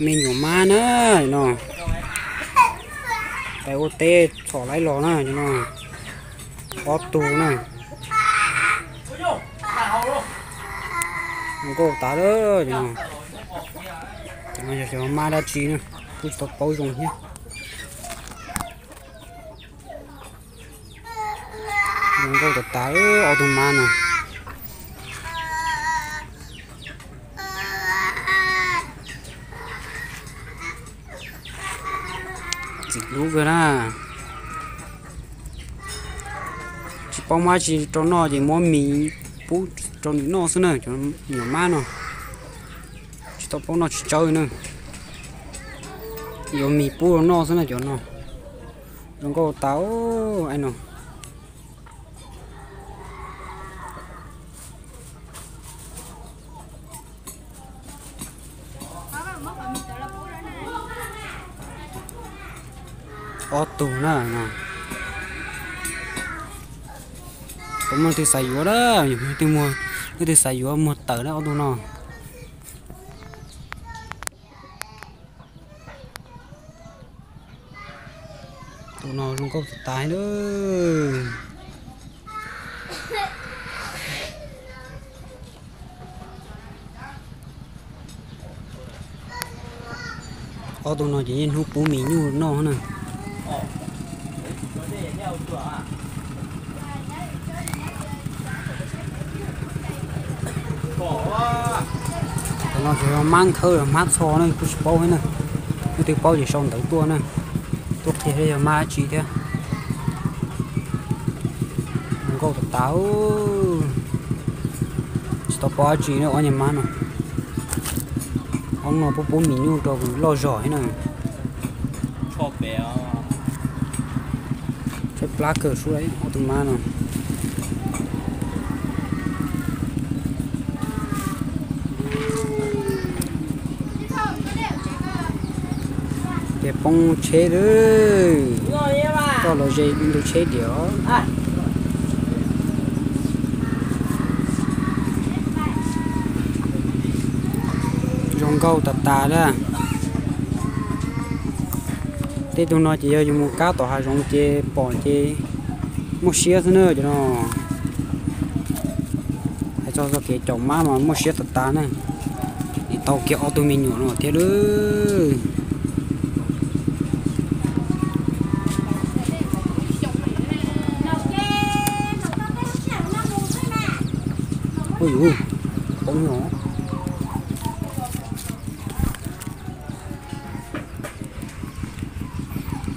Me nyuam mab na no, pais ua teb txhom laib los na no, ob tug na. Zoo nkauj tas lawm no. Cov no yog cov mab dab tsi na, kuj tsis tau paub zoo thiab. Zoo nkauj tas tas ob tug mab no. Txim hlub kawg na. Tsis paub muab dab tsi rau noj ces muab mis pub rau nws noj xwb na, cov me nyuam mab no. Tsis tau paub noj tsis tsawb na. Yuav mis pub rau noj xwb na cov no. Zoo nkauj tas no. Ob tug na. Tau muaj leej twg xav yuav na, leej twg xav yuav muag tawm na ob tug no. Tus no zoo nkauj tas tas lawm. Ob tug no ces niaj hnub pub mis nyuj noj na. Tus no ces yog mab nkhawb los mab txho ne, kuj tsis paub thiab na. Leej twg paub ces sau ntawv tuaj na, tuaj qhia thiab yog mab dab tsi thiab. Zoo nkauj tas tas. Tsis tau paub dab tsi na ob niag mab no. Ob no pub pub mis nyuj rau loj zog thiab na. Tshaib plab kawg sub ob tug mab no. Ces poob tsheb lawm. Koj los ze ntu tsheb diam. Zoo nkauj tas tas lawm. Tej tug no ces yog yus mus kab tom hav zoov ces pom ces muaj siab xwb na cov no. Hais txog txoj kev caum mab mas muaj siab tas tas na. Nim tau kiag ob tug me nyuam no thiab lawm. Ui, poob os.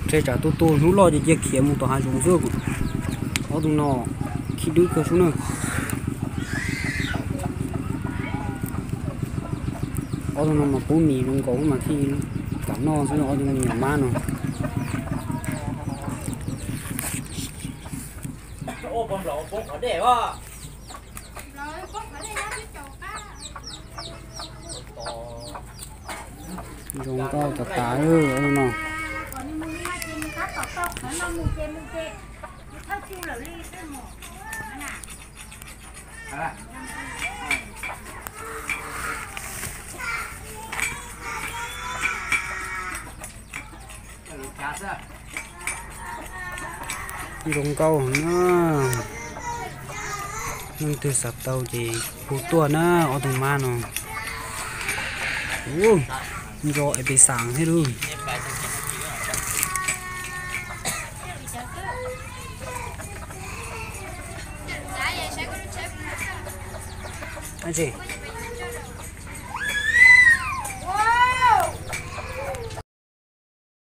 Ntshe tsam tu tu hnub loj ces cia khiav mus tom hav zoov xwb. Ob tug no khib dwb kawg sub na. Ob tug no mas pub mis zoo nkaus mas thiaj kam noj xwb ob tug me nyuam mab no. Zoo nkauj tas tas no. Zoo nkauj na. Leej twg xav tau ces hu tuaj na ob tug mab no. Ub, ntso es pes xaam thiab lub. Dab tsi?